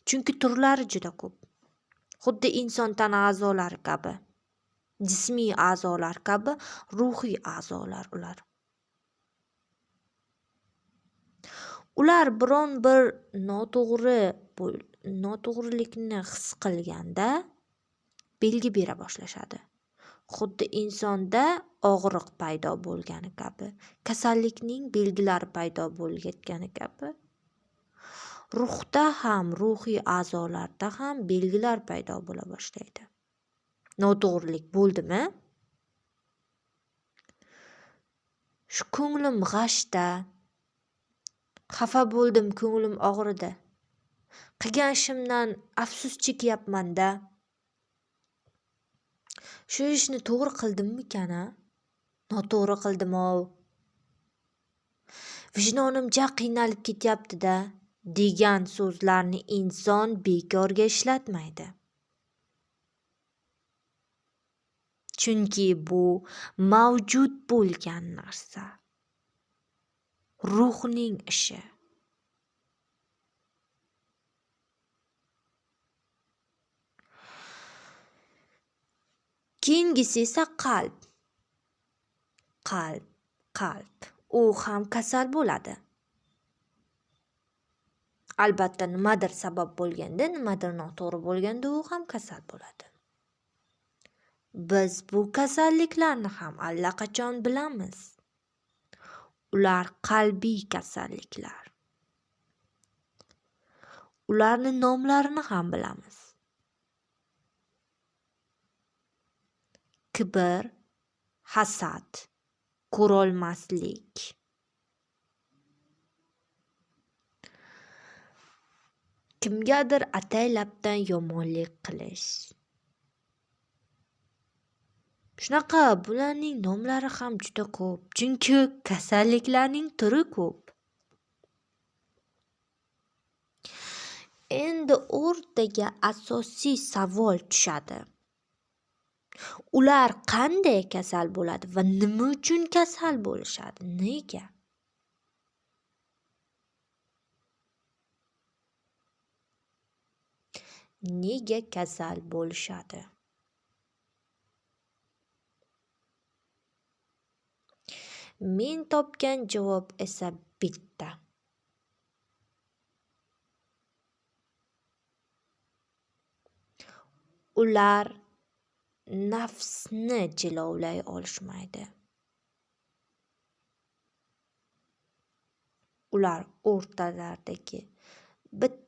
Chunki turlari juda ko'p. Xuddi inson tana a'zolari kabi, jismiy a'zolar kabi ruhiy a'zolar ular. Ular biron bir noto'g'rilikni his qilganda belgi bera boshlashadi. Xuddi insonda og'riq paydo bo'lgani kabi, kasallikning belgilari paydo bo'layotgani kabi, ruhda ham, ruhiy a'zolarda ham belgilar paydo bo'la boshlaydi. Noto'g'rilik bo'ldimi? Shu ko'nglim g'ashda, xafa bo'ldim, ko'nglim og'ridi. Qilgan ishimdan afsus chekyapman-da. Shu ishni to'g'ri qildimmikan-a? Noto'g'ri qildim-ov. Vijdonim ja qiynalib ketyapti-da, degan so'zlarni inson bekorga ishlatmaydi. Chunki bu mavjud bo'lgan narsa. Ruhning ishi. Keyingisi esa qalb. Qalb, qalb. U ham kasal bo'ladi. Albatta nimadir sabab bo'lganda, nimadir noto'g'ri bo'lganda u ham kasal bo'ladi. Biz bu kasalliklarni ham allaqachon bilamiz. Ular qalbiy kasalliklar. Ularni nomlarini ham bilamiz. Kibr, hasad, ko'rolmaslik. Kimgadir ataylabdan yomonlik qilish. Shunaqa bularning nomlari ham juda ko'p, chunki kasalliklarning turi ko'p. Endi o'rtaga asosiy savol tushadi. Ular qanday kasal bo'ladi va nima uchun kasal bo'lishadi? Nega? Nega kasal bo'lishadi? Men topgan javob esa bitta. Ular nafsni jilovlay olishmaydi. Ular o'rtalaridagi bitta